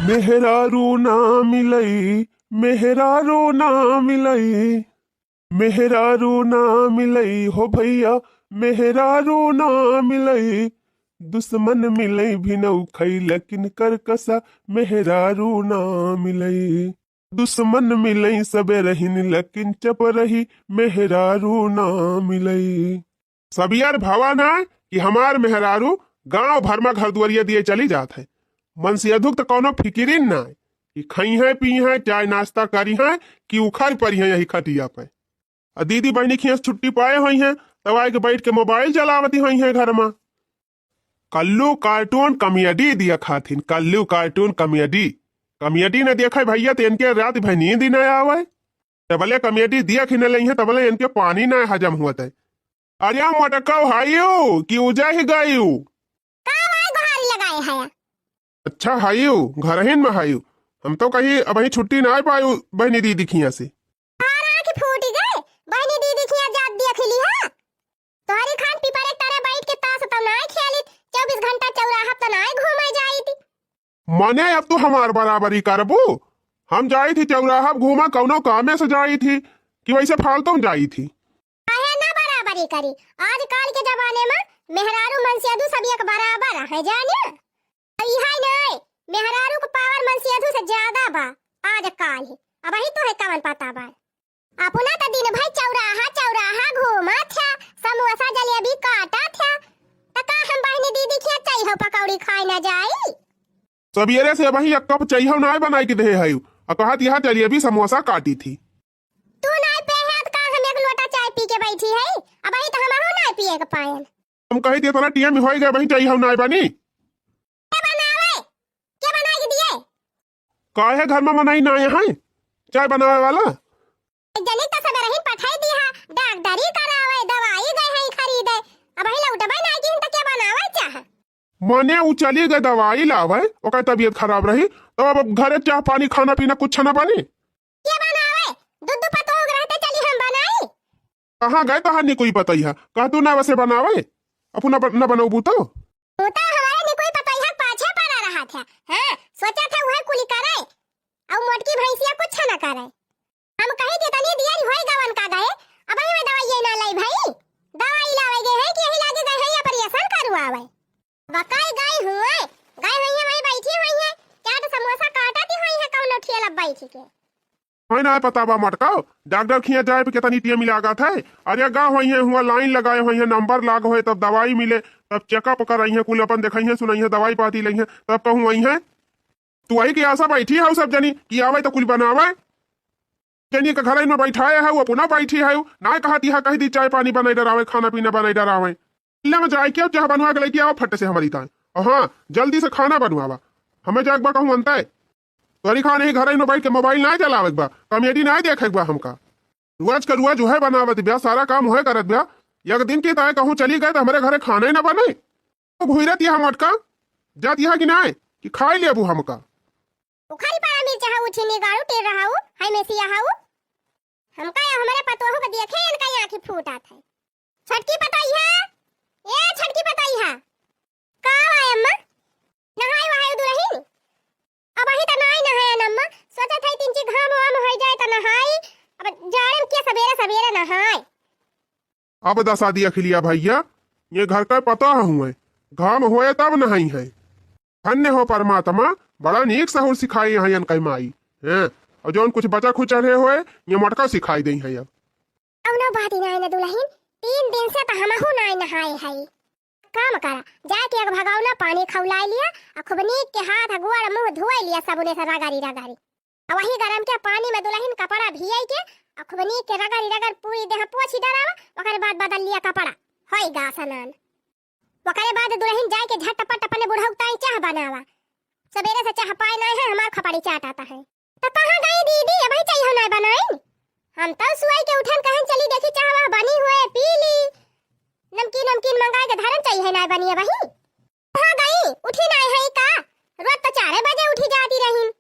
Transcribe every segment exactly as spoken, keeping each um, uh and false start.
मेहरारू ना मिलई, मेहरारू ना मिलई, मेहरारू ना मिलई हो भइया, मेहरारू ना मिलई। दुस्मन मिलई भिनऊ खई, लेकिन करकसा मेहरारू ना मिलई। दुस्मन मिलई सबेरहिन, लेकिन चपरही मेहरारू ना मिलई। सबियर भवा ना कि हमार मेहरारू गांव भर मा घर दुआरिया दिए चली जात है। मनसेधू क त कौनो फिकिरिन ना कि खइहैं पीहैं, चाय नाश्ता करिहैं कि उखर परिहैं यही खटिया पे। आ दीदी बहिनी खियाँ से छुट्टी पाए होइहैं, तब आइके बैठ के मोबाइल चलावती होइहैं घर मा। कल्लू cartoon comedy दिया खाथिन, कल्लू cartoon comedy। Comedy न देखे भइया, त इनके रात भर नींद ही न आवे। तबले comedy देख ही न लइहैं, तबले इनके पानी न हजम हुवत है। अरे मोटकऊ, हयू कि उजहि गयू? का भाई गोहारी लगाए है? अच्छा हयू, घरहिन में हयू। हम तो कही अबहीं छुट्टी नाहीं पायू बहिनी दीदी खियाँ से। और आँख फूटि गए, बहिनी दीदी खियाँ जात देख लिहा। तोहरी खान पीपरे तरे बैठ के तास तो नाहीं खेलित, चउबीस घंटा चौराहा तो नाहीं घूमे जाइत। मने अब तू हमार बराबरी करबू? हम जाई थी चौराहा घूमा, कौनो कामे से जाई थी कि वैसे फालतू में जाई थी? काहे ना बराबरी करी? आजकल के जमाने में मेहरारू मनसेधू सब एक बराबर है, जानिया। अब इहाई नाहीं, मेहरारू क power मनसेधू से ज्यादा बा आजकल। अबहीं तोहे कवन पता बा? अपना त दिन भर चौराहा चौराहा घूमत है, समोसा जलेबी काटत है, त का हम बहिनी दीदी खियाँ चइहौ पकौड़ी खाए न जाई? सबेरे से अबहीं एक कप चइहौ नाहीं बनाई के देहे हयू, आ कहत यहाँ जलेबी समोसा काटी थी। तू नाहीं पेहे त का हम एक लोटा चाय पी के बैठी है? अबहीं त हमहू नाहीं पिए के पाएन। हम कही थी इतना टीएम होई गए, अबहीं चइहौ नाहीं बनी। के बनावे? के बनाई के दिए? काहे घर में मनई नाहीं है चाय बनावे वाला? एक जनी त सबेरहिन पठाई दिहा, डॉक्टरी करावे, दवाई गए हैं खरीदे, अबहीं लौटबे नाहीं किहिन त के बनावे चाहे? मने उ चली गए दवाई लावे, ओकर तबीयत खराब रही, तो अब घरे चाह पानी खाना पीना कुछ ना बनी। के बनावे? दू दू पतोह रहते चली हम बनाई। कहाँ गए तहार निकुई पतैहा? कह तू ना वैसे बनावे, अपना ब-, न बनौबू तो। तू तो हमारे निकुई पतैहा के पाछे पड़ा रहा था। हाँ, सोचा था वह कुली करे, और मोटकी भैंसिया कुछ न करे। हम कही कि तनी दियर होई गवन का गए, अबहीं में दवाई ना लाई भाई, दवाई लावे गए हैं कि यही लागे गए हैं operation करवावे। बकाई गई हुए, गई हुई है, वहीं बैठी हुई है, चाट समोसा काटती हुई है कौनो ठेला बैठ के। है ना पता बा मोटका, डॉक्टर खियाँ जाए पे कितनी टीएम लागत है। अरे गा हुई है, हुआ लाइन लगाए हुई है, नंबर लाग हुए, तब दवाई मिले, तब चेकअप कराई है, कुल अपन देखई है, सुनई है, दवाई पाती लई है, तब कहूँ वही है। तू वही की आशा बैठी है सब जनी कि आवे तो कुल बनावे। जनी के घर में बैठाए है, वो अपना बैठी है, ना कहती है, कह दी चाय पानी बनाई डरावे, खाना पीना बनाई डरावे। ले में जाए के चाह बनवा के लेके आवा फट से हमारी ताए। और हाँ, जल्दी से खाना बनवावा, हमें जाए एक बार कहूँ अंत है। तोरी खाने ही घर में बैठ के मोबाइल ना चलावे के बा, कॉमेडी ना देखे के बा हमका। रोज के रोज उहे बनावत ब्या, सारा काम उहे करत ब्या। एक दिन की ताए कहूँ चली गए तो हमारे घरे खाना ही ना बने। तो घुरत यहाँ मोटका, जात यहाँ कि नाय कि खाई लेबू हमका। उखरी पारा मिर्चा हा उठी निगारू टेर रहा हूँ, हाय मेसिया हाउ। हमका या हमारे पतोहू के देखे इनका आँखी फूटत है। छोटकी पतोहिया, ए छोटकी पतोहिया, का बा अम्मा? नहाई वहाई दुलहिन? अबहीं त नाई नहायन अम्मा, सोचत हई तिनची घाम वाम होइ जाए त नहाई, अब जाड़े में के सबेरे सबेरे नहाई। अब दसा दिया खिलिया भइया, ये घर का पतोह हुए, घाम होए तब नहाई है। धन्य हो परमात्मा, बड़ा नीक सहूर सिखाई है इनका माई, हैं? और जौन कुछ बचा खुचा रहे होए, ये मोटका सिखाई देई है अब। कौनो बात नाई न दुलहिन, तीन दिन से त हमहू नाई नहाए हई। काम करा, जाके एक भगौना पानी खौलाए लिया, आ खूब नीक के हाथ आ गोड़ मुँह धोए लिया सबुने से रगड़ी रगड़ी। आ वही गरम के पानी में दुलहिन कपड़ा भियाई के, आ खूब नीक के रगड़ी रगड़ पूरी देह पोछी डरावा, ओकरे बाद बदल लिया कपड़ा, होई गा स्नान। ओकरे बाद दुलहिन जाए के झटपट अपने बुढ़ऊ ताई चाह बनावा, सबेरे से चाह पाए नाई है, हमार खपड़ी चाटात है। त कहाँ गई दीदी? अबहीं चाय हम नाई बनाइन। हम तो सुआई के उठन कहन चली देखी चाह वाह बनी हुए पी ली। नमकीन नमकीन मंगाए के धरन चाय है नाई बनी अबहीं। कहाँ गई? उठी नाई है का? रोज तो चारे बजे उठी जाती रहीन।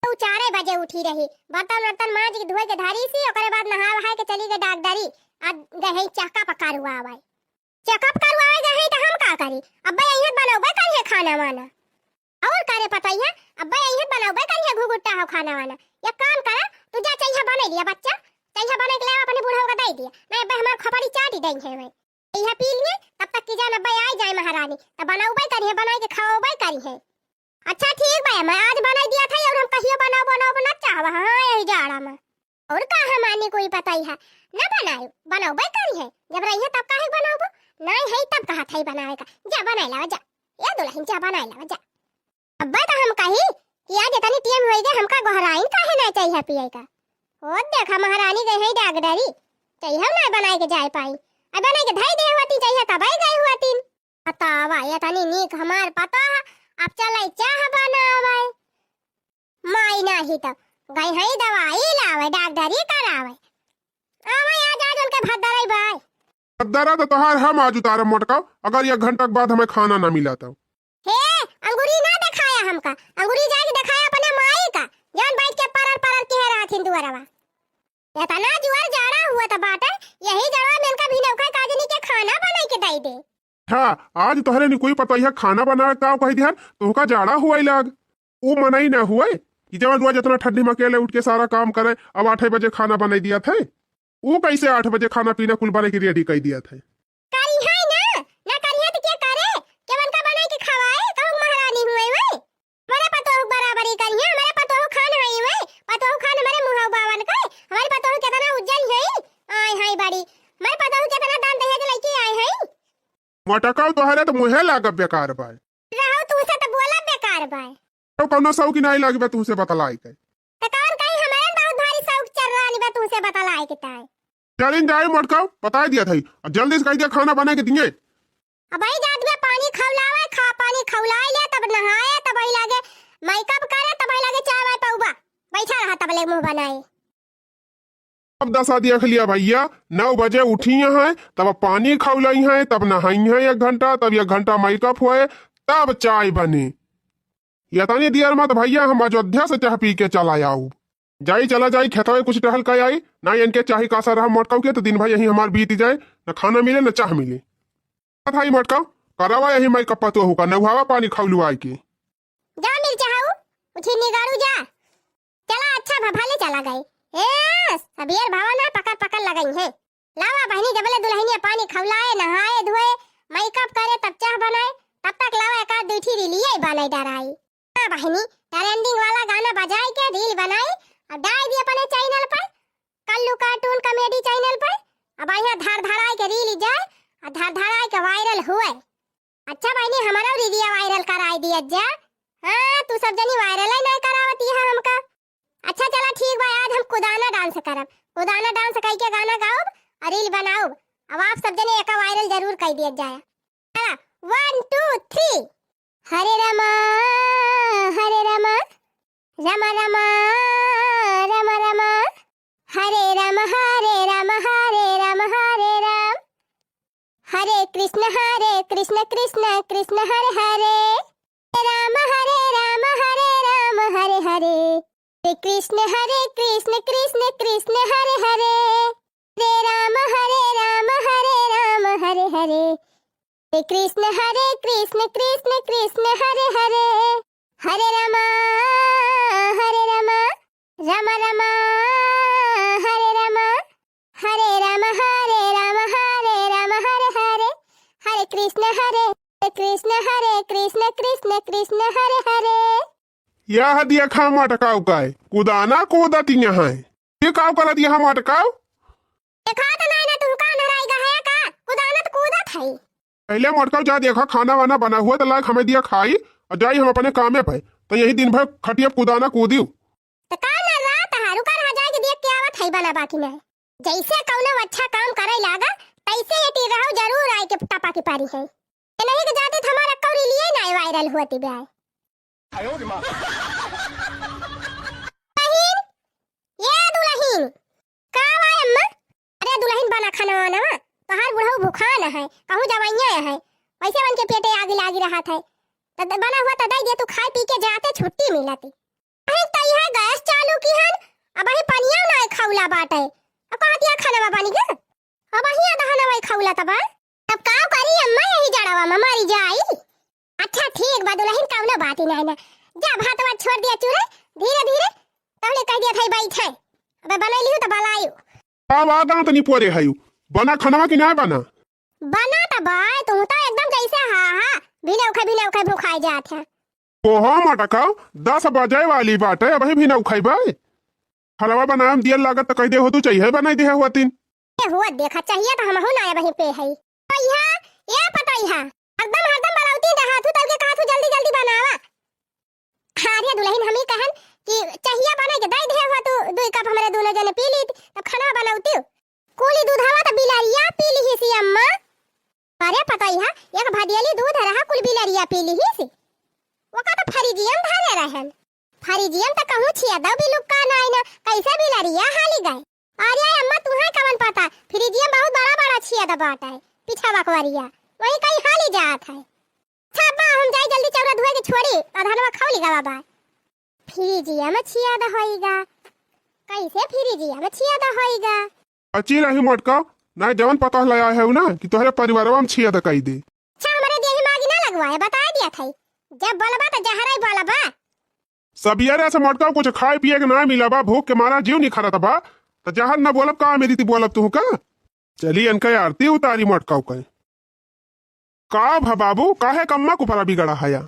तो चारे बजे उठी रही। बर्तन वर्तन मांज के धोए के धरी सी, ओकरे बाद नहा वहाए के चली गई डॉक्टरी। आ गए चेकअप करवावे। चेकअप करवावे गए हैं तो हम का करी? अब्बे यहीं बनौबे करी है खाना वाना। करे पतोहिया, अब्बे अइहे त बनउबे करिहे घुघुट्टा हो खाना वाना। एक काम करा, तू जा चइहा बनाइ लिया बच्चा, चइहा बनाइ के ले अपने बुढ़ऊ का दइ दिया, नाहीं अब्बे हमार खोपड़ी चाटी दइहे भाई। चइहा पी लिए, तब तक कि जान अब्बे आइ जाए महारानी, त बनउबे करिहे, बनाइ के खवउबे करिहे। अच्छा ठीक बा, मैं आज बनाइ दिया था अउर हम कहियो बनाउ बनाउ ना चाहवा, हाँ यही जाड़ा में। अउर का हमानी कोई पतोहिया, ना बनायो, बनउबे करिहे, जब रहिहे तब काहे बनाउबो, नाहीं है तब कहा था बनावे का, जा बनाइ लावा जा, ए दुलहिन जा बनाइ लावा जा। अब्बे त हम कही कि आज इतनी टेम होइ गए, हमका गोहराइन काहे नाहीं चइहा पिए का। ओ देखा महारानी गई है डागडरी, चइहा नाहीं बनाइ के जाइ पाई। अब बनाइ के धइ दे होती चइहा तबइ गइ होती। बतावा इतनी नीक हमार पतोह, अब चलइ चाह बनावइ। माई नाहीं त गइ है दवाई लावइ, डागडरी करावइ। आवइ आज, आज उनके भद्दरइ बाय। भद्दरा त तोहार हम आज उतारब मोटकाउ, अगर एक घंटा के बाद हमें खाना ना मिला तउ। हे, अंगुरी ना देखाया हमका, अंगुरी जाके देखाया अपने माई का, जउन बइठ के परर परर किहे रहथिन दुअरवा। एतना जुअर जाड़ा हुअत बाटे, यही जड़वा में इनका भिनउखा काजनी के खाना बनाइ के दइ दे। हाँ, आज तोहरे निकुई पतोहिया खाना बनावे का कहि दिहन, तोहका जाड़ा हुअइ लाग। ऊ मनई ना हुअइ कि जउन रोज एतना ठंडी में अकेले उठ के सारा काम करइ, अब आठइ बजे खाना बनाइ दिया थे। ऊ कइसे आठ बजे खाना पीना कुल बनाइ के ready कइ दिया थे? करिहइ ना, ना करिहइ त के करे? केवन का बनाइ के खवाए? कहूँ महारानी हुअइ वइ? हमरे पतोह बराबरी करिहइ, हमरे पतोह खान हइँ वइ? पतोह खान हमरे मुँह बावन के? हमरे पतोह केतना उज्जर हइँ, आय हइँ बड़ी। हमरे पतोह केतना दान दहेज लइके आय हइँ। मोटकाउ तोहरे त मुँहे लागब बेकार बाय। रहउ तुहसे त बोलब बेकार बाय। तो कउनो सौक नाहीं लागी बा तुहसे बतलाइ के। त कउन कहीं हमरे बहुत भारी सौक चर्रानी बा तुहसे बतलाइ के ताई। चलिन जाइ मोटकाउ, बताइ दिया थई। अउर जल्दी से कहि दिया खाना बनाइ के दिए। अबही जात बे पानी खउलावइ, खा पानी खउलाइ ले, तब नहाए, तबही लागे makeup करे, तबही लागे चाय वाय पउबा। बइठा रहा तबले मुँह बनाए। अब दसा देख लिया भइया, नौ बजे उठी हैं, तब पानी खउलइहैं, तब नहइहैं एक घंटा, तब एक घंटा makeup होए, तब चाय बने। एतनी देर मत भइया, हम अयोध्या से चाह पी के चला आउब। जाई, चला जाई, खेतवे कुछ टहल के आई, ना इनके चाही कासा रहा मोटकाउ के, त दिन भर यहीं हमार बीत जाए, न खाना मिले, न चाह मिले। कथाई मोटकाउ, करावा यहीं makeup पतोहू का, नउहावा पानी खउलवाइ के। जा मिर्चा हऊ, उठी निगारू जा। चला अच्छा भा, भले चला गए। ए, सबेर भवा ना पकर पकर लगइहैं। लावा बहिनी जबले दुलहिनिया पानी खउलाए, नहाए धोए, makeup करे तब चाह बनाए, तब तक लावा एक आध दुइ ठी रीलिया बनाइ डराई। हाँ बहिनी, trending वाला गाना बजाइ के reel बनाई अउर डाल दी अपने channel पर, कल्लू cartoon comedy channel पर। अब यहाँ धर धराइ के reel जाए अउर धर धराइ के viral हुए। अच्छा बहिनी, हमरउ रीलिया viral कराइ दिया जा। हाँ, तू सब जनी viral ही नाहीं करावती है हमका। अच्छा चला ठीक बा, आज हम कुदाना dance करब। कुदाना dance कइ के गाना गाउब अउर reel बनाउब। अब आप सब जने एका viral जरूर कइ दिया जाए। चला, one, two, three। हरे रामा, हरे रामा, रामा रामा, रामा रामा। हरे राम, हरे राम, हरे राम, हरे राम। हरे कृष्ण, हरे कृष्ण, कृष्ण कृष्ण, हरे हरे। हरे राम, हरे राम, हरे राम, हरे हरे। हरे कृष्ण, हरे कृष्ण, कृष्ण कृष्ण, हरे हरे। हरे राम, हरे राम, हरे राम, हरे हरे। हरे कृष्ण, हरे कृष्ण, कृष्ण कृष्ण, हरे हरे। हरे रामा, हरे रामा, रामा रामा, हरे रामा। हरे राम, हरे राम, हरे राम, हरे हरे। हरे कृष्ण, हरे कृष्ण, हरे कृष्ण, कृष्ण कृष्ण, हरे हरे। यह देखा मोटकाउ का है, कुदाना कूदत यहाँ है। ये काउ करत यहाँ मोटकाउ? देखा त नाहीं ना, तू का नराई गा है का? कुदानत कूदत है। पहिले मोटकाउ जा देखा, खाना वाना बना हुआ त लाइक हमें दिया खाई, अउर जाई हम अपने कामे पे। त यही दिन भर खटिया कुदाना कूदिउ। त का नर्रा तहारू का रहा, जाए के देख के आवत है बना बाकी नहीं। जइसे कउनो अच्छा काम करइ लागा, तइसे ये टीरहू जरूर आइ के टपा के पारी है। ये नहीं के जाते त हमार अक्कौरी लिए नाहीं viral होती बे। दुलहिन, ये दुलहिन, का बा अम्मा? अरे दुलहिन बना खाना वाना, तोहार बुढ़ऊ भुखान है, कहूँ जवइया है, वइसे मन के पेटे आगी लागी रहत है, त द-, बना हुआ त दइ दे, तू खाइ पी के जाते छुट्टी मिलती। अरे त इहे गैस चालू किहन, अबही पनिया नाहीं खउला बाटे। अब कहतिया खाना बा बनी गे। अबही अदहन वही खउला तबा। तब का करी अम्मा, यही जड़वा में मरी जाई। अच्छा ठीक बा दुलहिन, कउनो बात ही नाहीं ना। जा भातवा छोड़ दिया चूल्हे, धीरे धीरे, तहले कह दिया था बैठे, अब बनाई लिहू तो बलायू। का बा दांत नी पोरे हयू, बना खानवा कि ना बना? बना त बाय, तू तो एकदम जैसे हा हा, भिनौखे भिनौखे भुखाए जात है। ओहो मटका, दस बजे वाली बाटे, अबही भिनौखइबे? हलवा बनावे में दियर लागत त कह दे हो तू चाहिए बनाई दे हुआ तीन। ए हुआ देखा चाहिए त हमहू ना अबही पे हई। पतोहिया, ए पतोहिया, एकदम हरदम बलौती रहत हूँ, तब के कहत हूँ जल्दी जल्दी बनावा। अरे दुलहिन, हम ही कहन कि चाहिए बनाई के दे दे हुआ तू, दुई कप हमरे दोनों जने पी ली, तब खाना बनौती। कुली दूधवा त बिलरिया पी लिहिस अम्मा। अरे पतोहिया, एक भदियली दूध रहा, कुल बिलरिया पी लिहिस। ओका त फ्रिजियम धरे रहन। फ्रिजियम त कहूँ छिया दो बिलुक्का नाई ना, कैसे बिलरिया हाली गए? अरे अम्मा, तुहे कवन पता, फ्रिजियम बहुत बड़ा बड़ा छिया द बाटे, पिछवा कवरिया, वही कहीं हाली जात है। अच्छा अम्मा, हम जाई जल्दी चौरा धोए के छोड़ी, अधनवा खौली गवा बा। फ्रिजियम छिया द होइगा, कैसे फ्रिजियम छिया द होइगा? बची रही मोटका, ना जवन पता ले आए है ना कि तोहरे परिवारवा में छिया द कई दे। अच्छा, हमरे देही मागी ना लगवाए, बताए दिया था, जब बोलबा त जहराई बोलबा। सबियरे से मोटका कुछ खाए पिए के ना मिला बा, भूख के मारा जीव निखरत बा, त जहर न बोलब का, मेरी ती बोलब तू का? चली इनका आरती उतारी मोटका के। का भा बाबू, काहे कम्मा कुपरा बिगड़ा हया?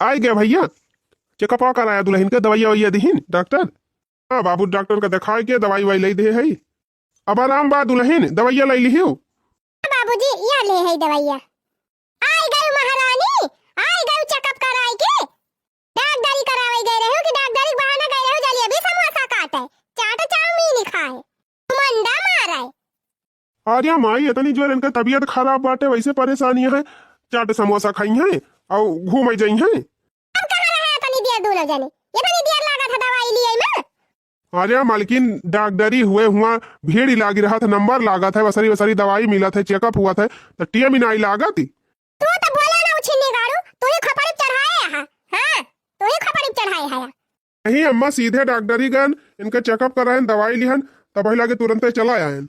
आई गए भैया, चेकअपवा कराया दुलहिन के, दवाइया ववाइया दिहिन डॉक्टर। हाँ बाबू, डॉक्टर का देखाए के दवाई ववाई ले दे है। अब आराम बा दुलहिन, दवाइया ले लिहियो। बाबूजी, या ले है दवाइया। आई गई महारानी, आई गई चेकअप कराए के। डॉक्टरी करावे गए रहे हो कि डॉक्टरी के बहाना गए रहे हो जलेबी समोसा काटे, चाट चाउमीन खाए, मंडा मारे? अरे माई, इतनी जोर इनका तबीयत खराब बाटे, वैसे परेशानी है, चाट समोसा खाई हैं और घूमे जाई हैं। अब कहाँ रहे इतनी देर दोनों जने, इतनी देर लागत है दवाई लिए में? अरे मालकिन, डॉक्टरी हुए हुआ भीड़ ही लागी रहत है, नंबर लागत है, वसरी वसरी दवाई मिलत है, चेकअप हुआ है, तो टीएम ही नाई लागत। तू तो बोला ना उछिन्नी गाड़ू, तू ही खपड़ी चढ़ाए है, हाँ, तू ही खपड़ी चढ़ाए है। नहीं अम्मा, सीधे डॉक्टरी गन, इनका चेकअप कराएन, दवाई लिहन, तब वही लागे तुरंते चला आएन।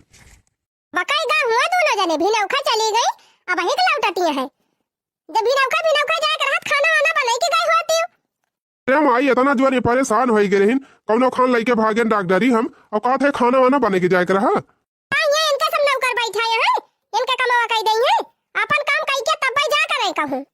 बकाई गा हुआ दोनों जने, भिनौखा चली गई, अब वही के लौटती है। जब भिनौखा, भिनौखा जाए के रहत, खाना वाना बनाई के गई होती। अरे माई, इतना जोर ये परेशान होई गए रहिन, कौनो खान लइके भागेन डॉक्टरी हम, और कहत है खाना वाना बने के जाए के रहा। हाँ, ये इनका सब नौकर बैठाए हैं, इनका कमावा कई देई हैं, अपन काम कई के तब जा करे कहूँ।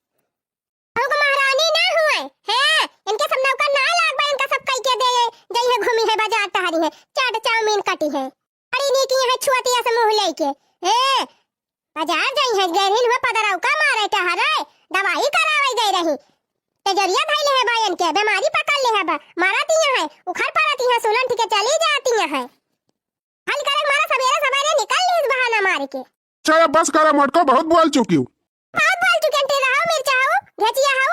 हमको महारानी ना हुए, हैं, इनके सब नौकर ना लाग बा, इनका सब कई के दे, जई है घूमी है बाजार टहरी है, चाट चाउमीन कटी है। बड़ी नीक यहाँ छुअतिया से मुँह लेके, हैं, बाजार जाई है, गैरहिन हुआ पदरौका मारे टहरे, दवाई करावे गई रही। तेजरिया धइले है बा इनके, बीमारी पकड़ ले है बा, मरत यहाँ है, उखड़ पड़त यहाँ, सुलन ठीक चली जाती यहाँ है। हल करे मारा सबेरे सबेरे निकल ली इस बहाना मार के। अच्छा, अब बस करा मोटको, बहुत बोल चुकी हूँ। बहुत बोल चुके थे, रहो मिर्चा हो, घेचिया हो।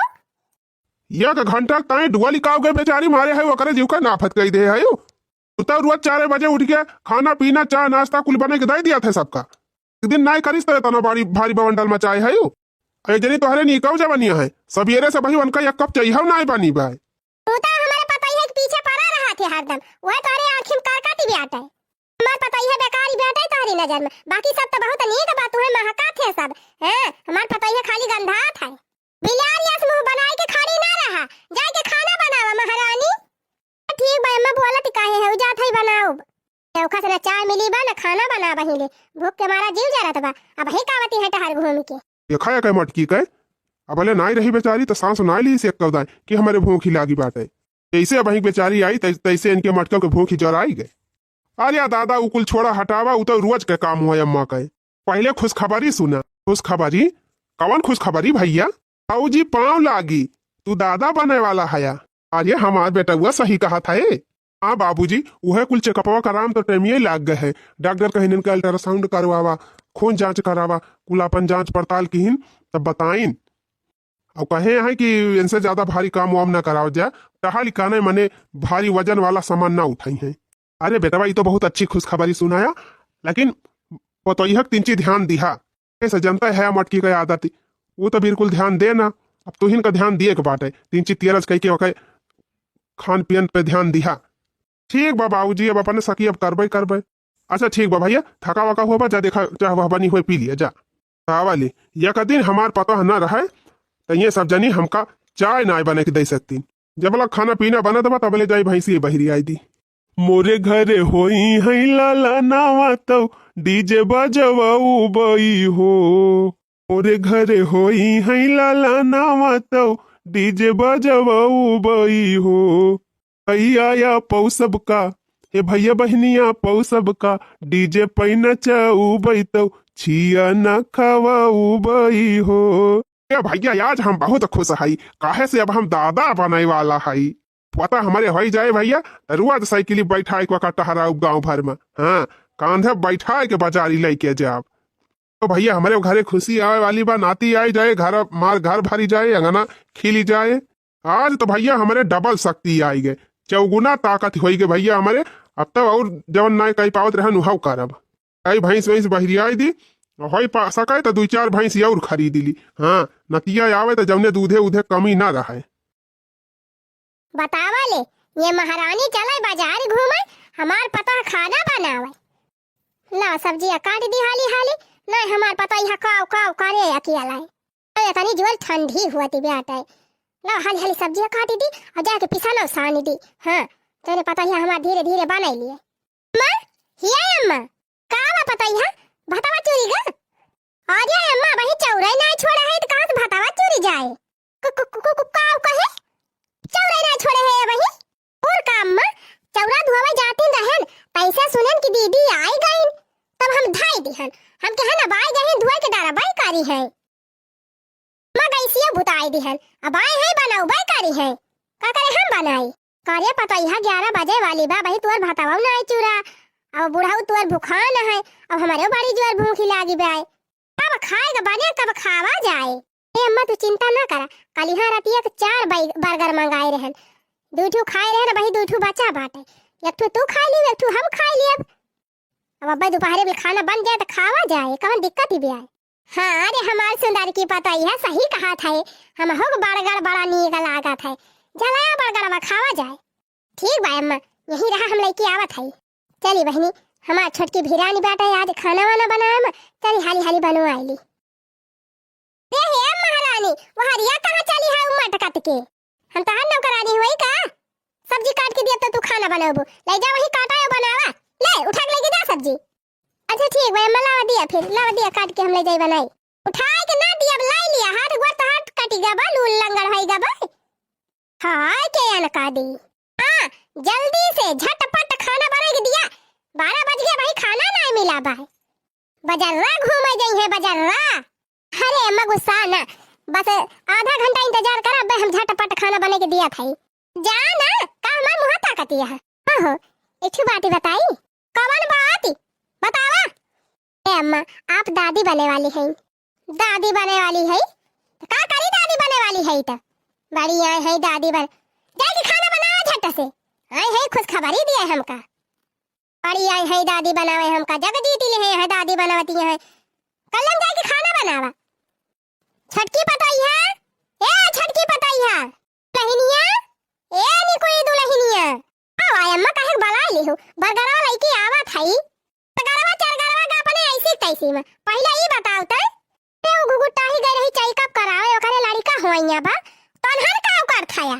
एक घंटा ताई डुअली काव के बेचारी मारे है, ओकरे जीव का नाफत कई दे है। तू तो रोज चार बजे उठ के खाना पीना, चाय नाश्ता कुल बने के दे दिया था सबका। एक दिन नाई करिस तो इतना बड़ी भारी बवंडल मचाए है। अरे जनी तोहरे नीकव जवनिया है, सबेरे से बही उनका एक कप चाहिए नाई बनी बाय। तू तो हमारे पतोहिया के पीछे पड़ा रहा थे हरदम, वह तोहरे आँखी में करकट ही बाटे। हमार पतोहिया बेकार ही बाटे तोहरी नजर में, बाकी सब तो बहुत नीक बा, तुहे महका थे सब। हैं, हमार पतोहिया खाली गंधात है। बिलार यस मुँह बनाए के खड़ी ना रहा, जाए के खाना बनावा महारानी। ठीक बा अम्मा, बोलत काहे है, जात है बनाओ। चौखा से ना चाय मिली बा ना खाना बना बहिले, भूख के मारा जीव जरत बा। अब ही कावती है टहर घूम के। देखा है कई मटकी के, अब ले नाई रही बेचारी तो सांस नाई ली से कवदाए कि हमारे भूख ही लागी बाटे। जैसे अब ही बेचारी आई तै-, तैसे इनके मटकों के भूख ही जराई गए। अरे दादा, उ कुल छोड़ा हटावा, उ तो रोज के काम हुआ अम्मा के। पहले खुशखबरी सुना। खुशखबरी? कवन खुशखबरी भैया? बाबूजी पाँव लागी, तू दादा बने वाला हया। अरे हमार बेटउआ सही कहा था ए। हाँ बाबूजी, उहे कुल चेकअपवा कराम तो टेमिये लाग गए है। डॉक्टर कहिन इनका अल्ट्रासाउंड करवावा, खून जांच करावा, कुल अपन जांच पड़ताल किहिन तब बताइन। और कहे हैं कि इनसे ज्यादा भारी काम वाम ना कराओ जा, टहल काने मने भारी वजन वाला सामान ना उठाई हैं। अरे बेटवा, ये तो बहुत अच्छी खुशखबरी सुनाया, लेकिन पतोहिया के तिंची ध्यान दिहा। ऐसे जनता है मटकी के आदत, वो तो बिल्कुल ध्यान दे ना। अब तुहिन का ध्यान दिए के बाटे, तिंची तेरज कई के ओके खान पियन पे ध्यान दिहा। ठीक बा बाबूजी, अब अपने सखी अब करबे करबे। अच्छा ठीक बा भैया, थका वका हुआ बा, जा देखा चाह वह बनी हुए पी लिया जा। तावली, एक दिन हमार पतोह न रहे, तो ये सब जनी हमका चाय नाय बने के दे सकतीन। जबला खाना पीना बनत बा, तबले जाई भैंसी बहिरी आई दी। मोरे घरे होई है लाला नावा तौ, डीजे बजवाऊ बई हो। मोरे घरे होई है लाला नावा तौ, डीजे बजवाऊ बई हो। भैया या पौ सबका, ए भैया बहनिया पौ सबका, डीजे पै नचाऊ बई तौ, छिया न खवाऊ बई हो। ए भैया, आज हम बहुत खुश हई, काहे से अब हम दादा बने वाला हई। पता हमरे होई जाए भैया, त रोज साइकिल बैठाए के ओका टहराउब गाँव भर में। हाँ, कांधे बैठाए के बाजारी लेके जाब। तो भैया, हमरे घरे खुशी आवे वाली बा, नाती आई जाए, घर, मार घर भरी जाए, अंगना खिली जाए। आज तो भैया हमरे डबल शक्ति आई गए, चौगुना ताकत होई गए भैया हमरे। अब तो और जवन नाय कही पावत रहन, उहव करब। कई भैंस वैंस बहिरियाई दी, होई पा सके तो दुई चार भैंस और खरीद ली। हाँ, नतिया आवे तो जवने दूधे उधे कमी ना रहे। बतावा ले, ये महारानी चले बाजार घूमे, हमार पतोह खाना बनावे। ला सब्जिया काट दी हाली हाली, नहीं हमार पतोह यहाँ काव काव करे अकेला है। अरे तनी जोर ठंडी हुआ ती बेटा है। ला हाली हाली सब्जिया काट दी और जाके पिसनो सान दी। हाँ, तेरे पतोह यहाँ हमार धीरे धीरे बनाई लिए। अम्मा, हिया अम्मा, का बा पतोह यहाँ? भतवा चूरी गा? अरे अम्मा, वही चौराई नहीं छोड़ा है तो कहाँ से भतवा चूरी जाए? कु-, कु-, कु-, कु-, कु-, का कहे? चौराई ना छोड़े है वही। और काम में चौरा धोवे जाती रहन, पैसा सुनन कि दीदी आई गईन, तब हम धाई दिहन। हम कहे ना बाई गईन धोए के डरा बाई कारी है। मैं गैसिया बुताई दिहन, अब आए हैं बनाऊ बाई कारी है। का करे हम बनाई? करे पतोहिया ग्यारह बजे वाली बा, वही तुअर भतवा ना आई चूरा। अब बुढ़ऊ तुअर भुखान है, अब हमारे बड़ी जोर भूखी लागी बा। कब खाए के बने, कब खावा जाए। ए अम्मा, तू चिंता ना करा, कल यहाँ रतिया के चार बै-, बर्गर मंगाए रहन। दू ठू खाए रहन, वही दू ठू बचा बाटे। एक ठू तू खाए लियो, एक ठू हम खाए लियब। अब अब्बे दोपहरे में खाना बन जाए तो खावा जाए, कौन दिक्कत ही भी आए। हाँ, अरे हमार सुंदर की पतोहिया सही कहत है, हमहू के बर्गर बड़ा नीक लागत है। जलाया बर्गरवा खावा जाए। ठीक बा अम्मा, यहीं रहा, हम लइके आवत हई। चली बहिनी, हमार छोटकी भिरानी बाटे, आज खाना वाना बनाएम, चली हाली हाली बनवाइली। ए हे महारानी, वहरिया कहाँ चली है उ मटकत के? हम तहार नौकरानी हुई का? सब्जी काट के दिया तो तू खाना बनाबू, ले जा वही काटा और बनावा। ले उठा के लेके जा सब्जी। अच्छा ठीक बा अम्मा, लावा दिया फिर, लावा दिया काट के हम ले जाई बनाई। उठाए के ना दिया, लाई लिया, हाथ गोड़ तो हाथ कटी गबा, लूल लंगड़ होई गबा। हाय के अनका दी। हाँ, जल्दी से झटपट खाना बनाई के दिया, बारह बज गया भाई, खाना ना मिला बा। बजर्रा घूमे गई है बजर्रा। अरे अम्मा गुस्सा ना, बस आधा घंटा इंतजार कर, अब हम झटपट खाना बनाई के दिया था। जा ना, का हमार मुँह ताकती है? हाँ हो, एक ठो बात बताई। कवन बात? बतावा। ए अम्मा, आप दादी बने वाली हैं। दादी बने वाली है? तो का करी दादी बने वाली है तो? बड़ी आए है दादी बन, जाए के खाना बनावा झट से। आए है खुशखबरी दिए हमका। बड़ी आए है दादी बनावे हमका, जग जीती ले है दादी बनावती है। कल्लम जाए के खाना बनावा। छटकी पतोहिया, ए छटकी पतोहिया, दुलहिनिया, ए निकोई दुलहिनिया। आओ आय अम्मा, काहे के बलाए लिहू? बरगरवा लइके आवत हई। बरगरवा चरगरवा का अपने ऐसी तैसी में। पहिले ई बताओ त, ए उ घुघुटाही गई रही चेकअप करावे, ओकरे लड़िका होइया बा, तनहन का ओकर थाया?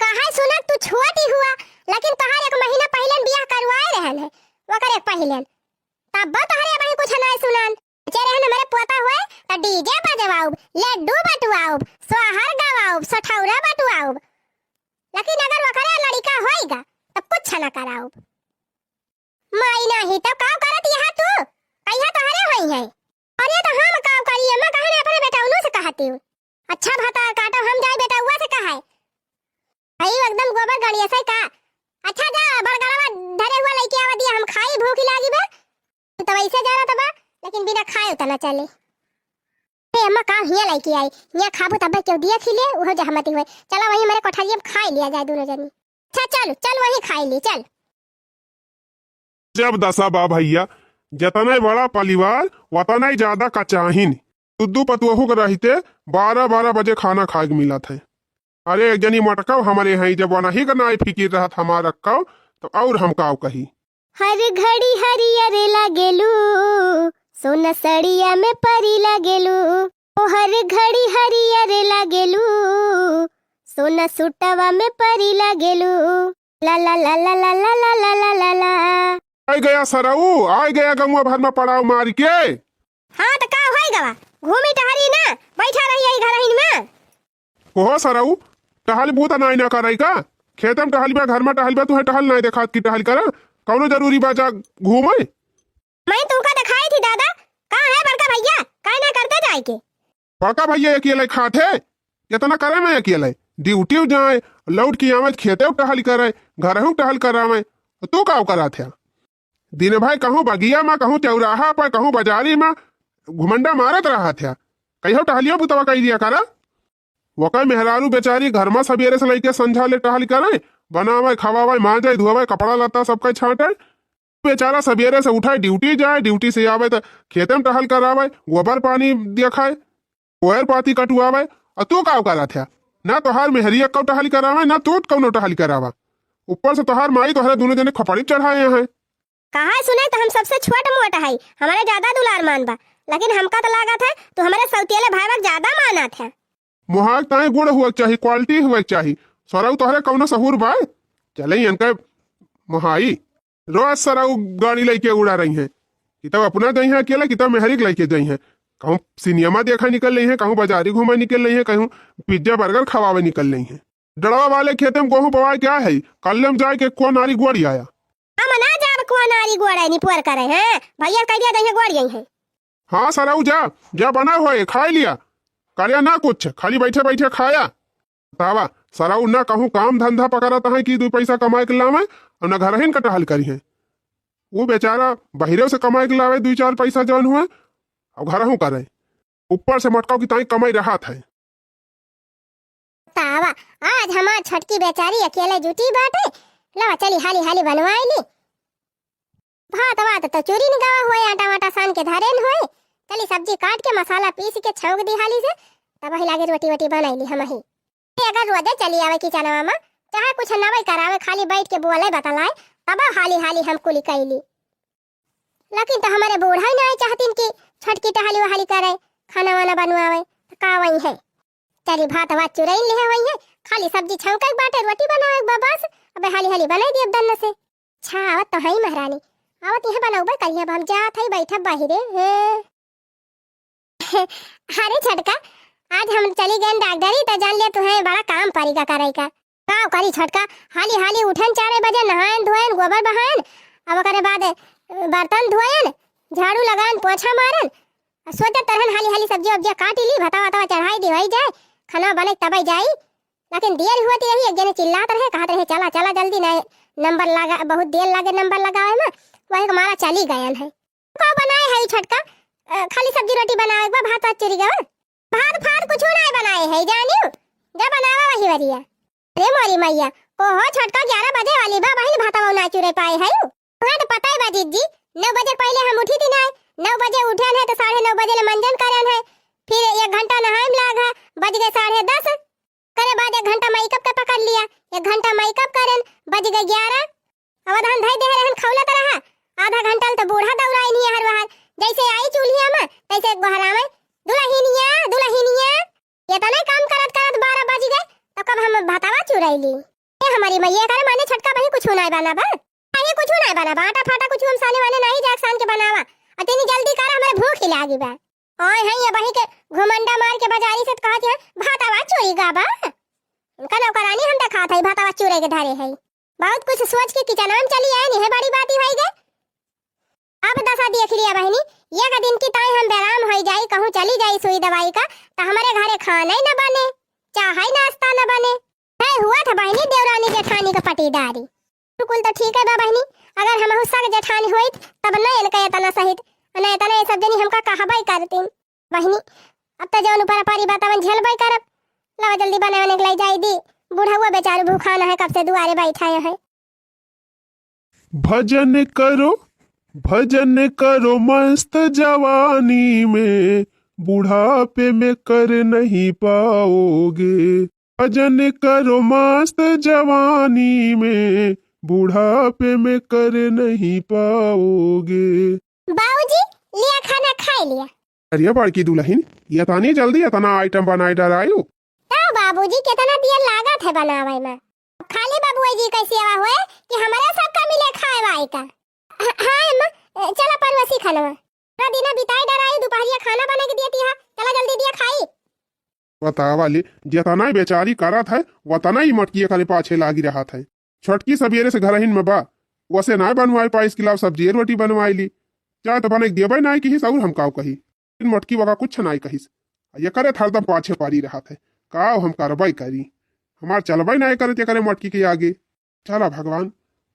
काहे सुनत तू छोट ही हुआ, लेकिन तोहार एक महीना पहिले बियाह करवाए रहन है, ओकर एक पहिले। तब तोहरे अबही कुछ नाय सुनान। जे रहन हमरे पोता होए, त डीजे बजवाउब, लड्डू बटुआउब, सोहर गवाउब, सठौरा बटुआउब। लेकिन अगर ओकरे लड़िका होइगा, तब कुछ न कराउब। माई नाही, तब का करत यहाँ तू? कहिया तोहरे होई है? अरे, त हम का करी, अम्मा कहने अपने बेटौनू से कहती हूँ। अच्छा भतार काटो, हम जाई बेटौआ से कहे। भाई एकदम गोबर गड़िया से का। अच्छा जा, बड़गड़वा धरे हुआ लइके आवा दिया, हम खाई, भूख लागी बा। तू तो वैसे जा रहा बा, लेकिन बिना खाए उतना चले। ए अम्मा, का हियाँ लइके आई? हियाँ खाबू तब केहू दिया खिले, उहो जहमती हुए। चला वहीं मेरे कोठरिया में खाई लिया जाए दोनों जनी। अच्छा चल, चल वहीं खाई ली, चल। जब दशा बा भैया, जतने बड़ा परिवार, वतने ज्यादा कचाहिन। दुद्दू पतुअहू के रहते बारह बारह बजे खाना खाए के मिलत है। अरे एक जनी मटकाओ हमरे हैं, जब वनही का नाई फिकिर रहत हमार रखो, तो और हम काव कही। हर घड़ी हरियर लागेलू, सोना सड़िया में परी लागेलू। ओ हर घड़ी हरियर लागेलू, सोना सुटवा में परी लागेलू। ला ला ला ला ला ला ला ला ला ला ला। आइ गया सरऊ, आइ गया गौवा भर में पड़ाव मारि के। हाँ, त का होइ गवा? घूमी टहरी ना, बैठा रही यही घरहिन में। कोहो सरऊ, टहल बूता नाई ना करइ का? खेते में टहलबा, घर में टहलबा, तुहे टहल नाई देखात कि टहल करा? कौनो जरूरी बा जा घूमे? मैं तुमका देखाई थी दादा, का है बड़का भैया, काहे ना करते जाए के? बड़का भैया अकेले खात है, इतना करे में अकेले, ड्यूटी जाए, लौट के आवे, खेते टहल करे, घरहू टहल करावे, तू का करत है? दिन भर कहूँ बगिया में, कहूँ चौराहा पर, कहूँ बाजारी में घुमंडा मारत रहत है, कहियो टहलियो बुतवा कइ दिया करा। वकै मेहरारू बेचारी घर में सबेरे से लइके संझा ले टहल करे, बनावे, खवावे, मांजे, धोवे, कपड़ा लत्ता सबकै छांटे। बेचारा सबेरे से उठे, ड्यूटी जाए, ड्यूटी से आवे त खेते में टहल करावे, गोबर पानी देखाए, कोयर पाती कटुआवे, अउ तू का करत है? ना तोहार मेहरी एक्को टहल करावे, ना तू कौनो टहल करावा। ऊपर से तोहार माई तोहरे दुनो जने खपड़ी चढ़ाए हैं। कहा सुने त हम सबसे छोट मोट है, हमारे ज्यादा दुलार मान बा, लेकिन हमका त लागत है तू हमारे सौतियले भाई बा ज्यादा मानत है। मोहाई ताई गुण हुआ चाही, क्वालिटी हुआ चाही। सरऊ तोहरे कौनो सहूर बा? चले इनका मोहाई। रोज सरऊ गाड़ी लइके उड़ा रही हैं। कितौ अपना जइहैं अकेला, कितौ मेहरी के लइके जइहैं। कहूँ सिनेमा देखा निकल रही हैं, कहूँ बाजारी घूमे निकल रही हैं, कहूँ पिज्जा बर्गर खवावे निकल रही हैं। डड़वा वाले खेते में गोहूँ बोवाए क्या है? कल्ले में जाए के कुआ नारी गोड़ी आया। हम ना जाब कुआ नारी गोड़े निपोर करे हैं। भैया कह दिया जइहैं गोड़ी आई हैं। हाँ सरऊ जा, जा बना होए, खाए लिया। करिया ना कुछ, खाली बैठे बैठे खाया। बतावा, सरऊ ना कहूँ काम धंधा पकड़त हैं कि दुइ पैसा कमाए के लावे, अउ ना घरहिन क टहल करिहैं। उ बेचारा बहिरे से कमाए के लावे दुइ चार पैसा जौन हुए, अउ घरहू करे। ऊपर से मटकाव की ताई कमाई रहत है। तावा, आज हमार छोटकी बेचारी अकेले जुटी बाटे। लावा चली हाली हाली बनवाई ली। भात वात त चूरी न गवा होए, आटा वाटा सान के धरेन होए। चली सब्जी काट के मसाला पीस के छौंक दी हाली से, तब वही लागे रोटी वोटी बनाई ली हमही। अगर रोजे चली आवे किचनवा में, चाहे कुछ नवई करावे, खाली बैठ के बोले बतलाए, तब हाली हाली हम कुली कैली। लेकिन त हमारे बूढ़ा ही नाई चाहतीन कि छोटकी टहली वहली करे, खाना वाना बनवावे, त का वही है? चली भात वात चुरैन लिहे वही है, खाली सब्जी छौंके के बाटे, रोटी बनावे के बा बस। अबे हाली हाली बनाई दियब दन्न से। अच्छा, आवत तो हई महारानी, आवत इहाँ बनौबे करिहे, अब हम जात हई बैठब बाहिरे। हैं। अरे छोटका, आज हम चली गएन डॉक्टरी, त जान लिया तुहें बड़ा काम परी का करई का। का करी छोटका, हाली हाली उठेन चारे बजे, नहाएन धोएन, गोबर बहाएन, अब ओकरे बाद, अ, बर्तन धोएन, झाड़ू लगाएन, पोछा मारेन, आ सोचत रहन हाली हाली सब्जी वब्जिया काटी ली, भतवा वतवा चढ़ाई दी, होई जाए, खाना बने तबे जाई। लेकिन देर हुआ थी रही, एक जने चिल्लात रहे, कहत रहे, "चला, चला जल्दी, नहीं नंबर लगा, बहुत देर लागे नंबर लगावे में।" वही के मारा चली गयन है। का बनाए है छोटका? अ, खाली सब्जी रोटी बनावे के बा, भात वात चुरी गवा। भात फात कुछ नहीं बनाए है, जानियो, जब बनावा वही वरिया। अरे मोरी मैया, को हो छोटका, ग्यारह बजे वाली बा, बहिन भातवा ना चुरे पाए है। वहाँ तो पता ही बा जीजी, नौ बजे पहले हम उठी थी ना, नौ बजे उठे है तो साढ़े नौ बजे ले मंजन करन है, फिर एक घंटा नहाए में लाग है, बज गए साढ़े दस। करे बाद एक घंटा मेकअप के पकड़ लिया, एक घंटा मेकअप करन, बज गए ग्यारह। अब अदहन धई देहे रहन, खौलत रहा, आधा घंटा ल तो बूढ़ा दौड़ाई नहीं हर वहार, जैसे आई चूल्हिया में तैसे गोहरावे, "दुलहिनिया, दुलहिनिया।" ये तने काम करत करत बारह बज गए, तो कब हम भातवा चुरैली? ए हमारी मैया, करे माने छोटका बही कुछ नहीं बना बा, अरे कुछ नहीं बना बा, आटा फाटा कुछ हम साने वाने नहीं जाके सान के बनावा, और तेनी जल्दी कर, हमारे भूख ही लागी बा। आए हैं ये बही के घुमंडा मार के बाजारी से तो कहत है, "भातवा चोरी गा बा।" इनका नौकरानी हम देखात है, भातवा चोरे के धरे है। बहुत कुछ सोच के किचनवा में चली आए, नहीं बड़ी बात ही होई गए। अब दशा देख लिया बहिनी, एक दिन की ताई हम बेराम होई जाई, कहूँ चली जाई सुई दवाई का, तो हमारे घरे खाना ही न बने, चाहे नाश्ता न बने। है हुआ था बहिनी देवरानी जेठानी का पटीदारी। कुल तो ठीक है बा बहिनी, अगर हम हुस्सा के जेठानी होइत, तब न इनका इतना सहित, न इतना ये सब जनी हमका कहबे करतीन। बहिनी, अब तो जौन ऊपर पारी बात अपन झेलबे करब। लावा जल्दी बने बने के लाई जाई दी, बुढ़ौआ बेचारू भूखान है, कब से दुआरे बैठा है। भजन करो, भजन करो मस्त जवानी में, बुढ़ापे में कर नहीं पाओगे। भजन करो मस्त जवानी में, बुढ़ापे में कर नहीं पाओगे। बाबूजी, लिया खाना खाई लिया। अरे बड़की दुलहिन, इतनी जल्दी इतना आइटम बनाए डरायू? त बताओ बाबूजी, केतना देर लागत है बनावे में। खाली बबुआ जी कै सेवा होए कि हमरे सबका मिले खाए वाए का। ह-, हाँ अम्मा, ए, चला परोसी खानवा। पूरा दिना बिताई डराई, दुपहरिया खाना बना के दियती है, चला जल्दी दिया खाई। बतावा ले, जेतना बेचारी करत है, वतना ही मोटकी एकरे पाछे लागी रहत है। छोटकी सबेरे से घरहिन में बा, वसे नाय बनवाए पाइस कि लाव सब्जी रोटी बनवाए ली। चाहे तो बने देबे नाय किहिस, और हम काव कही। लेकिन मोटकी वका कुछ नाय कहिस। आ एकरे हरदम पाछे परी रहत है। काव हम करबे करी? हमार चलबे नाय करत एकरे मोटकी के आगे। चला भगवान,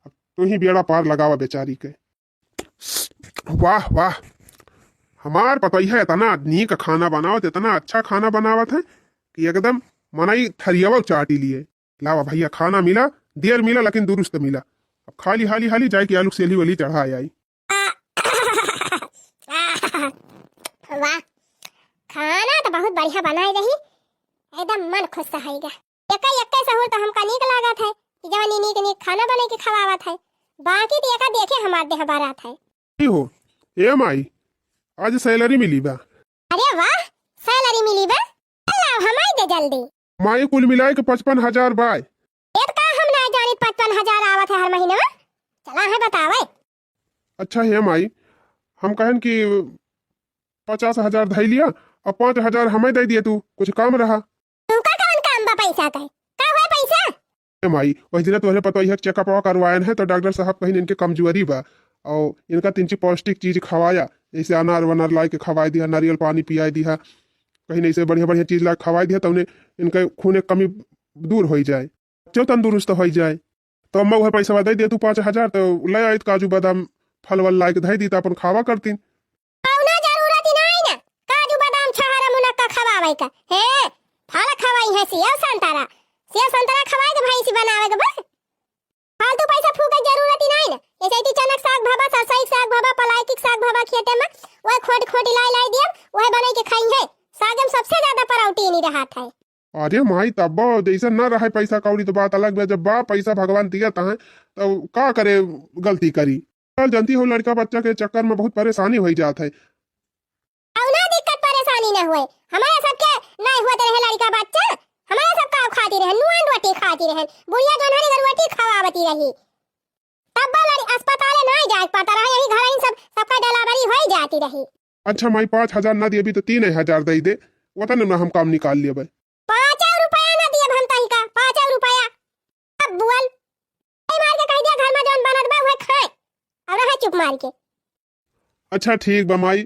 अब तू ही बेड़ा पार लगावा बेचारी के। वाह, वाह, हमार पतोहिया इतना नीक खाना बनावत, इतना अच्छा खाना बनावत है कि एकदम मनई थरियावा चाटी लिए। लावा भैया, खाना मिला, देर मिला, लेकिन दुरुस्त मिला। अब खाली हाली हाली जाए के आलू सेली वाली चढ़ा आई। वाह, खाना तो बहुत बढ़िया बनाई रही, एकदम मन खुश है गा। एका, एका सहूर तो हमका नीक लागत है कि जवानी नीक नीक खाना बने के खवावत है, बाकी तो एका देखे हमार देह बारात है। की हो, ए माई, आज सैलरी मिली बा। अरे वाह, सैलरी मिली बा? लाव हमाई दे जल्दी। माई, कुल मिलाए के पचपन हजार बाय। ये तो का हम ना जानी पचपन हजार आवत है हर महीना। चला है बतावे। अच्छा हे माई, हम कहन कि पचास हजार धई लिया, अब पाँच हजार हमें दे दिए तू, कुछ काम रहा। तुमका कौन काम बा पैसा का? का हुआ पैसा? ए माई, वही दिन तोहरे पतोहिया के चेकअपवा करवायन है, तो डॉक्टर साहब कहिन इनके कमजोरी बा, और इनका तिनची पौष्टिक चीज खवाया, जैसे अनार वनार लाए के खवाए दिया, नारियल पानी पियाए दिया, कहिन ऐसे बढ़िया बढ़िया चीज ला के खवाए दिया, तौने इनका खूने के कमी दूर होई जाए, बच्चो तंदुरुस्त होई जाए। तो अम्मा वह पैसा दे दे तू पाँच हजार, तो ले आई काजू बादाम फल वल लाए के धई दी, तो अपन खावा करतीन। कौनो जरूरत ही नहीं ना, काजू बादाम छहारा मुनक्का खवावे का। हे, फल खवाई है, सेव संतरा, सेव संतरा खवाए के भैंसी बनावे के बस। फालतू पैसा फूके के जरूरत ही नहीं ना। ऐसे ही चनक साग भावा, सरसई साग भावा, पलायकी साग भावा खेते में, वह खोट खोट लाई लाई दिया, वह बनाई के खाई है। साग में सबसे ज्यादा प्रोटीन ही रहत है। अरे माई, तब जैसे न रहे पैसा कौड़ी तो बात अलग बा, जब बा पैसा भगवान दिया तहाँ, तब का करे, गलती करी। आजकल जानती हो, लड़का बच्चा के चक्कर में बहुत परेशानी होई जात है। कौनो दिक्कत परेशानी न होए, हमारे सबके नहीं हुआ रहे लड़का बच्चा, हमारे सब का खाती रहे, नून रोटी खाती रहे, बुढ़िया जौन हरी रोटी खवावती रही, तब बा लड़ी अस्पताले नहीं जाए के पड़ता रहे, यही घर ही सब सबका डिलीवरी होई जाती रही। अच्छा माई, पाँच हजार ना देबी तो तीन हजार दे दे, वतन में हम काम निकाल लेबे। पाँचौ रुपया ना दियब हम तही का, पाँचौ रुपया। अब बोल, ए मार के कह दिया, घर में जौन बनत बा, उहे खाए, और रहे चुप मार के। अच्छा ठीक बा माई,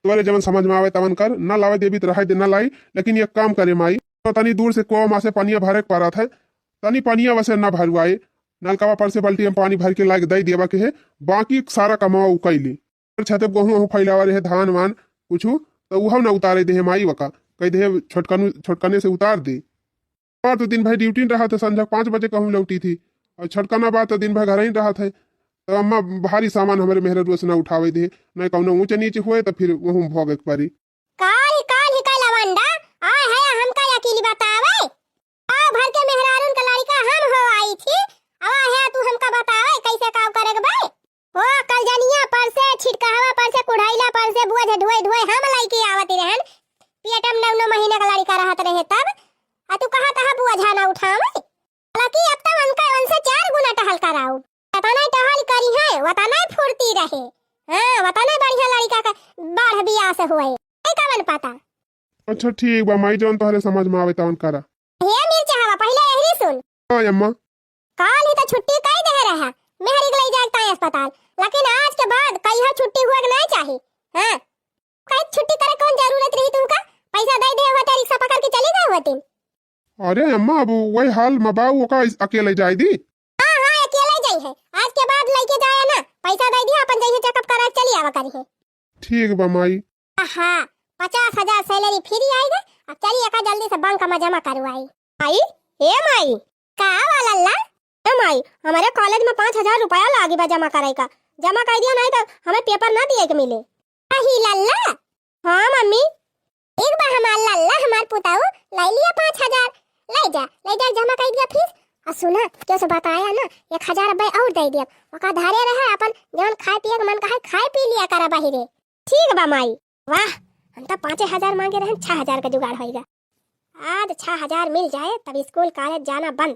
तोरे जवन समझ में आवे तवन कर, ना लावे देबी तो रहे दे, ना लाई। लेकिन एक काम करे माई, तो तनी दूर से कुआं में से पनिया भरे के पड़त है, तनी पनिया वैसे ना भरवाए, नलकवा पर से बाल्टी में पानी भर के लाके दे देबा के है, बाकी सारा कमावा उ कैली। छते गेहूं वहूं फैलावा रहे, धान वान कुछु, तो उहव ना उतारे देहे माई वका, कह देहे छोटकनु, छोटकने से उतार दे। और तो दिन भर ड्यूटी रहा, तो संझा पाँच बजे कहूँ लौटी थी, और छोटकना बा तो दिन भर घर ही रहत है। तो अम्मा भारी सामान हमारे मेहररुआ से ना उठावे देहे, ना कौनो ऊंचे नीचे हुए तो फिर वहूं भोगे के पड़ी। काल ही, काल ही का लवंडा आए है हमका अकेली बतावे। गाँव भर के मेहरारून का लड़का हम हो आई थी, आवा है तू हमका बतावे कैसे काम करे के बा। ओ कलजनिया पर से, छिटकहवा पर से, कुढ़ैला पर से बोझ ढोए ढोए हम लइके आवत रहन। पेट में नौ नौ महीना का लड़का रहत रहे तब। आ तू कहत ह बोझा ना उठावे। हालांकि अब तो उनका, उनसे चार गुना टहल कराऊ। वतना टहल करी है, वतना फुर्ती रहे। हाँ, वतना बढ़िया लड़का का बाढ़ बियाह से हुए। नहीं कवन पता। अच्छा ठीक बा माई, जौन तोहरे समझ में आवे तवन करा। हे मिर्चहवा, पहिले यही सुन। हाँ अम्मा। काल ही तो छुट्टी कई दे रहा, मेहरी के ले जाए ताई अस्पताल, लेकिन आज के बाद कहियो छुट्टी हुए के नहीं चाही। हाँ, कहीं छुट्टी करे कौन जरूरत रही तुमका? पैसा दे दे हुआ, रिक्शा पकड़ के चली गए हुआ दिन। अरे अम्मा, अब वही हाल में बा, वो का अकेले जाए दी? हाँ, हाँ, अकेले जाई है, आज के बाद लेके जाए ना, पैसा दे दिया, अपन जाइए चेकअप करा के चली आवा करी है। ठीक बा माई। आहा, पचास हजार सैलरी फ्री आई गई। अब चली एका जल्दी से बैंक में जमा करवाई। माई, ए माई। का बा लल्ला? ए माई, हमारे कॉलेज में पाँच हजार रुपया लागी बा जमा करे का। जमा कर दिया, नहीं तो हमें पेपर ना दिए के मिले। अही लल्ला। हाँ मम्मी। एक बा हमार लल्ला, हमार पुताऊ, ले लिया पाँच हजार। ले जा, ले जा, जमा कर दिया फीस। और सुना, क्यों से बताया ना, एक हजार रुपये और दे दिया। ओका धरे रहे, अपन जौन खाए पिए के मन कहे, खाए पी लिया करा बाहिरे। ठीक बा माई। वाह, हम तो पाँचे हजार मांगे रहन, छह हजार का जुगाड़ होइगा। आज छह हजार मिल जाए, तब स्कूल कॉलेज जाना बंद।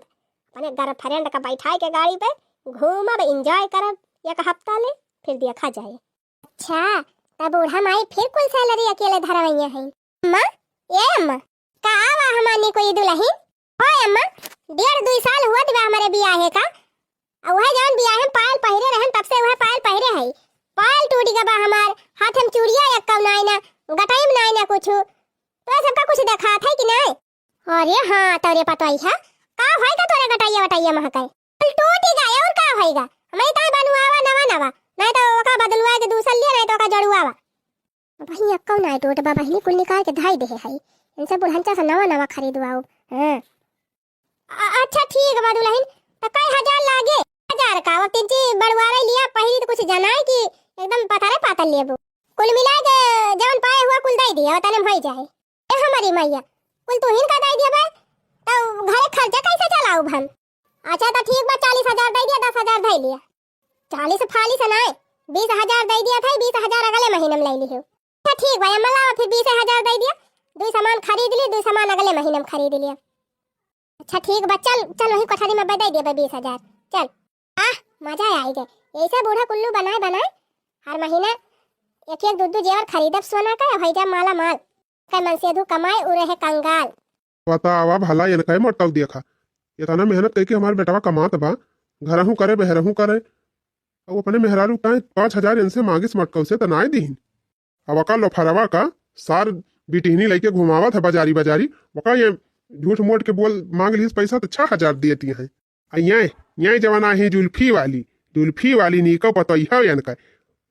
अपने गर्लफ्रेंड का बैठाए के गाड़ी पे घूमब, एंजॉय करब एक हफ्ता ले, फिर देखा जाए। अच्छा, तब बूढ़ा माई फिर कुल सैलरी अकेले धरवइया है। अम्मा, ए अम्मा, का आवा हमार निकोई दुलहिन? ओए अम्मा, डेढ़ दुई साल हुआ दिवा हमरे बियाहे का। आ उहे जौन बियाहे में पायल पहिरे रहन, तब से उहे पायल पहिरे है। पायल टूट गवा हमार, हाथ में चूड़िया एक कौ नाई ना, गटई में नाई ना कुछ। तो सबका कुछ देखात है कि नहीं? अरे हाँ, तोरे पतोहिया, का होइगा तोरे गटइया वटइया महकै? कुल टूटी गए, और का होइगा? हमरे ताई बनवावा नवा नवा, नहीं तो ओका बदलवा के दूसर लिया, नहीं तो ओका जड़ुआवा। वही अक्कौ नाई टूट बा बहिनी, कुल निकाल के धाई देहे है। इनसे बुढ़ंचा से नवा नवा खरीदवाओ। हाँ। अ-, अच्छा ठीक बा दुलहिन, त कई हजार लागे? हजार का, वो तिज्जी बड़ुआरे लिया, पहिरी तो कुछ जनाए कि एकदम पतरे पातल लेबू। कुल मिला के जौन पाए हुआ कुल दे दिया, तने में होई जाए। ए हमारी मैया, कुल तू ही का दे दिया बे, तो घरे खर्चा कैसे चलाऊ हम? अच्छा तो ठीक बा, चालीस हजार दे दिया, दस हजार दे लिया। चालीस फालीस नाय, बीस हजार दे दिया था, बीस हजार अगले महीने में ले लियो। अच्छा ठीक बा अम्मा, लावा फिर बीस हजार दे दिया, दुई सामान खरीद ली, दुई सामान अगले महीने में खरीद लिया। अच्छा ठीक बा, चल चल वही कोठरी में दे दिया बा बीस हजार, चल। आह, मजा आई गए। ऐसे बूढ़ा कुल्लू बनाए बनाए हर महीना एक एक दू दू जेवर खरीदब सोना का, हो जा माला माल। कई मनसेधू कमाए उ रहे कंगाल। बतावा भला, एनका मोटकाऊ देखा, इतना मेहनत करके हमार बेटवा कमात बा, घरहू करे बहरहू करे, और अपने मेहरारू ताए पाँच हजार इनसे मांगिस मोटकाऊ से त नाय दीहिन। अब का लोफरवा का सार बिटिहनी लइके घुमावत है बाजारी बाजारी, वका ये झूठ मूठ के बोल मांग लीस पैसा त छह हजार दिए ती हैं। आ ये, ये जवन आही जुल्फी वाली, जुल्फी वाली नीको पतोहिया इनका,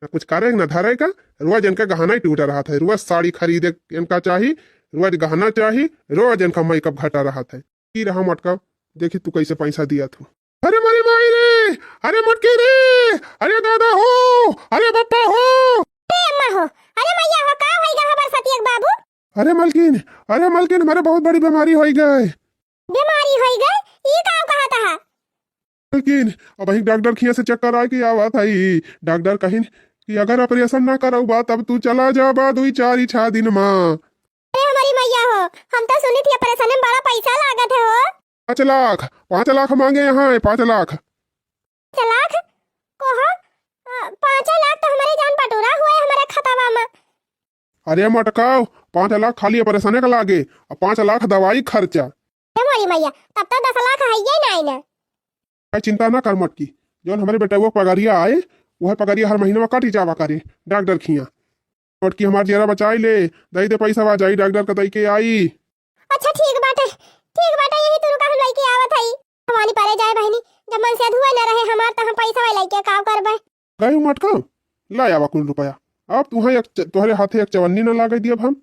ना कुछ करे ना धरे का, रोज इनका गहना ही टूटा रहत है, रोज साड़ी खरीदे इनका चाही, रोज गहना चाही, रोज इनका मेकअप घटा रहत है। की रहा मोटका, देखी तू कैसे पैसा दिया तू। अरे मोरी माई रे, अरे मोटकी रे, अरे दादा हो, अरे बप्पा हो। अरे अम्मा हो, अरे मैया हो, का होई गा हमार सतियक बाबू? अरे मलकिन, अरे मलकिन, हमारे बहुत बड़ी बीमारी होई गए। बीमारी होई गए? ई का कहत हा? मलकिन, अबहीं डॉक्टर खिया से चेक करा के आवत हई। डॉक्टर कहिन कि अगर ऑपरेशन ना करउबा तब तू चला जाबा दुई चार छह दिन मा। अरे हमारी मैया हो, हम तो सुनी थी ऑपरेशन में बड़ा पैसा लागत है हो। पाँच लाख, पाँच लाख मांगे यहाँ है, पाँच लाख। पाँच लाख? कोहो, अ, पाँच लाख तो हमारे जान बटोरा हुआ है हमारे खतावा में। अरे मटकाओ, पाँच लाख खाली ऑपरेशने का लागे, और पाँच लाख दवाई खर्चा। हे मोरी मैया, तब तो दस लाख है ही ना, ना। भाई चिंता ना कर मटकी, जौन हमारे बेटवा के पगरिया आए, वह पगरिया हर महीने में कट ही जावा करे, डॉक्टर खिया। मटकी हमार जेरा बचाई ले, दई दे पैसा बा, जाई डॉक्टर का दई के आई। अच्छा ठीक बाटे, ठीक बाटे, यही तुरुका हम लइके आवत हई। भवानी परे जाए बहिनी, जब मनसेधुए न रहे हमार, त हम पैसा वाला लइके का करबे? गयू मटका, ला आवा कुल रुपया। अब तुहे एक च-, तोहरे हाथे एक चवन्नी न लागे दियब हम।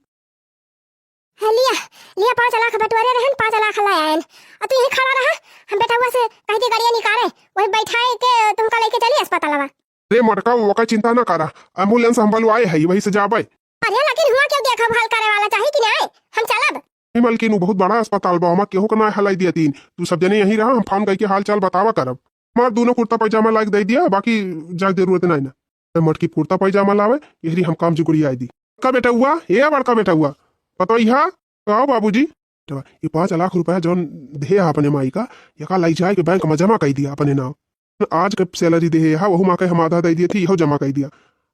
हाँ, लिया, लिया, पाँच लाख बटोरे रहन, पाँच लाख ला आयन। आ तू यहीं खड़ा रहा, हम बेटवा से कह दे गाड़िया निकाले, वही बैठाए के तुमका लेके चली अस्पतालवा। रे मटका, ओका चिंता न करा, एम्बुलेंस हम बलवाए हई, वही से जाबे। अरे लेकिन हुआ क्यों देखभाल करे वाला चाही कि नहीं? हम चलब। नहीं मलकिन, उ बहुत बड़ा अस्पताल बा, हमा केहू का ना हलाई दिया तीन। तू सब जने यहीं रहा, हम फोन करके हाल चाल बतावा करब। हमार दोनों कुर्ता पैजामा लाइक दे दिया, बाकी जाए जरूरत नहीं ना। ए मटकी कुर्ता पैजामा लावे, यही हम काम जुगड़ी आई दी। का बेटा हुआ? ए बड़का बेटा हुआ, पतोहिया, का हो बाबूजी? बेटवा, ये पाँच लाख रुपया जौन दे है अपने माई का, यका लाई जाए के बैंक में जमा कर दिया अपने नाम। आज के सैलरी दे है, वहू माँ के हम आधा दे दिए थे, यहो जमा कर दिया।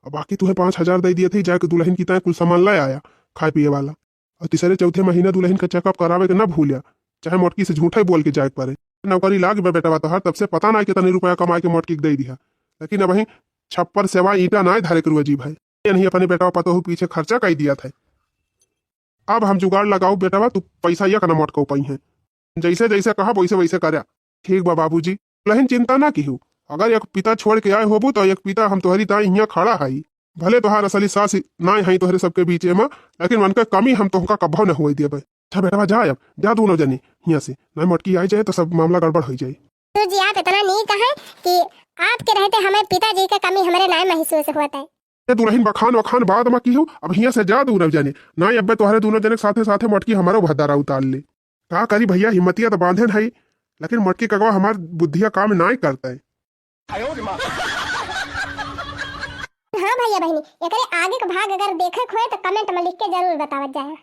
अब बाकी तुहे पाँच हजार दे दिए थे, जाके दुलहिन की ताए कुल सामान ले आया, खाए पिए वाला। और तीसरे चौथे महीना दुलहिन का चेकअप करावे के ना भूलिया, चाहे मोटकी से झूठे बोल के जाए के पड़े। नौकरी लाग बे बेटवा तोहार, तब से पता ना कितने रुपया कमाए के मोटकी के दे दिया, लेकिन अब वहीं छप्पर सेवा ईंटा ना धरे के रुआ जी भाई। ये नहीं अपने बेटवा पतोहू पीछे खर्चा कर दिया था। अब हम जुगाड़ लगाऊ बेटवा, तू पैसा एक न मोटको पइहें। जैसे जैसे कहब वैसे वैसे करया। ठीक बा बाबूजी, दुलहिन चिंता ना किहू। अगर एक पिता छोड़ के आए होबू तो एक पिता हम तोहरी ताई हियाँ खड़ा हई। भले तोहार असली सास नाय हई तोहरे सबके बीचे में, लेकिन उनके कमी हम तोहका कभो न होए देबे। अच्छा बेटवा जा, अब जा दोनों जने हियाँ से, नाय मोटकी आई जाए तो सब मामला गड़बड़ हो जाए। तो जी आप इतना नीक हैं कि आपके रहते हमें पिताजी के कमी हमरे नाय महसूस होत है। ए दुलहिन, बखान वखान बाद में किहू, अब हियाँ से जा दूनौ जने। नाय अब्बे तोहरे दूनौ जने के साथे साथे मोटकी हमरो भद्दारा उतार ले। का करी भइया, हिम्मतिया तो बांधेन हई, लेकिन मोटकी कगवा हमार बुद्धिया काम नाय करतै। हाँ भइया बहिनी, एकरे आगे के भाग अगर देखे के होए तो comment में लिख के जरूर बतावत जाए।